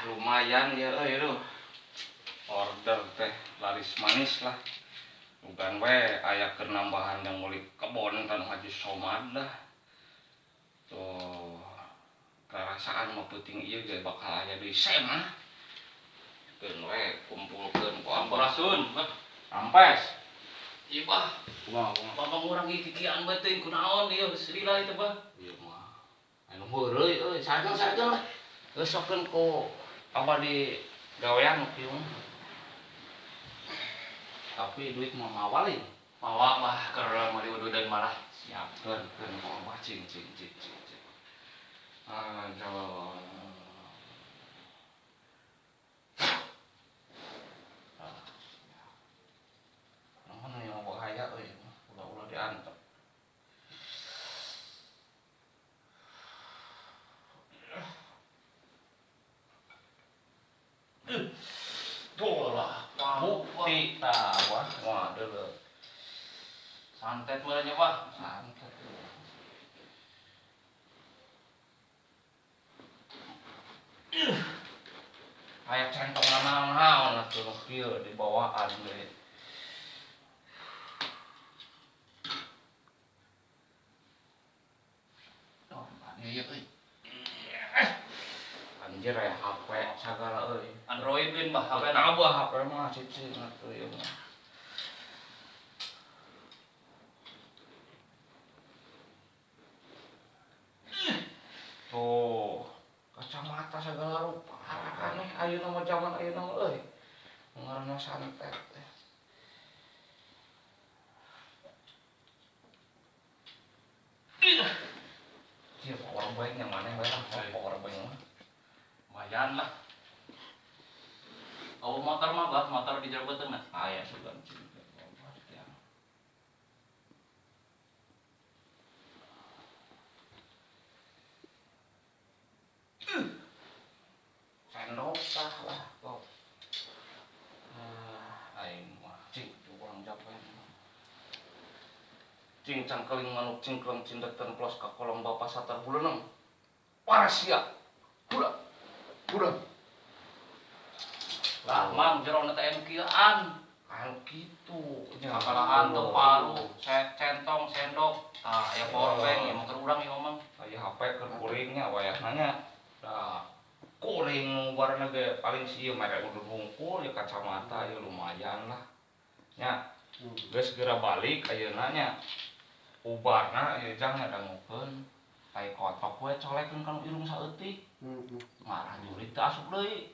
Lumayan ya euy lu. Order teh laris manis lah. Bukan we aya keur nambahan yang meuli kebon tanah Haji Somad lah. Tuh. Karasaan mah peuting ieu ge bakal aya deui semah. Keun we kumpulkeun ku abah. Sampurasun, Bah. Rampes. Iya, Bah. Kumaha kumaha. Babang urang ieu kikian bae teuing kunaon ieu geus lila itu, Bah. Ieu mah anu heureuy euy, sareng-sareng lah. Geus sokeun ku abah di gawean kieu mah. Tapi duit mah mawalin. Mawa bah keur meuli ududeun malah. Siapkeun keun ku abah cing cing cing cing. Cing. Aduh. Ah, naon yang bahaya euy, ulah-ulah diantep. Tuh lah, bukti tah wah, wah deuleu. Santet meureun nya, Bah. Santet. Aya centong naon-naon atuh nu kieu dibawaan deui. Oh, ieu euy. Anjir aya HP sagala euy. Android bin bah HP na. Abah HP mah cicing atuh ieu mah. Tuh, kacamata segala rupa. Aneh ayeuna mah zaman ayeuna mah euy. Ngaranna santet teh. Ieu power bank yang mana we lah, power bank mah. Lumayan lah. Oh, motor mah, Bah, motor di jero beuteung nah. Aya sugan cing. Sendok tah lah kok. Ah, aing mah cing urang japen. Cing cangkeling manuk cingkleng cindetan plos ka kolong bapa satar buleuneng. Parasia. Budak. Budak. Lah, Mang jero teh anu kieuan. Anu kitu nya Kalahan teu palu, centong, sendok. Tah, aya power bank ieu mah keur urang ieu mah. Aya HP keur kuringnya wayahna nya. Da kuring barana ge paling si ieu mere udah bungkul ya kacamata ya lumayan lah. Nya geus geura balik ayeuna nya. Ubarna ieu jang ngadangukeun tai kotok we colekeun kana irung saeutik. Marah jurig teu asup deui.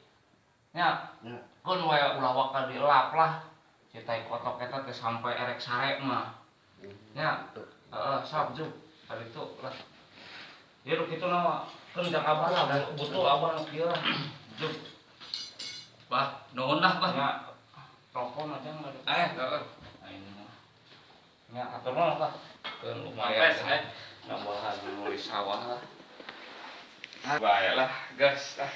Nya keun we ulah waka dielap lah. Si tai kotok eta teh sampai erek sare mah. Nya heeh sok juk kaditu lah. Ieu nu kitu na mah keun jang abah lah butuh abah nu kieu lah. Juk. Bah, nuhun lah, Bah. Nya telepon aja enggak ada. Heeh. Aing mah. Nya atur nuhun lah. Keun lumayan. Rampes, eh. Nambahan nulis sawah lah. Baiklah, gas lah.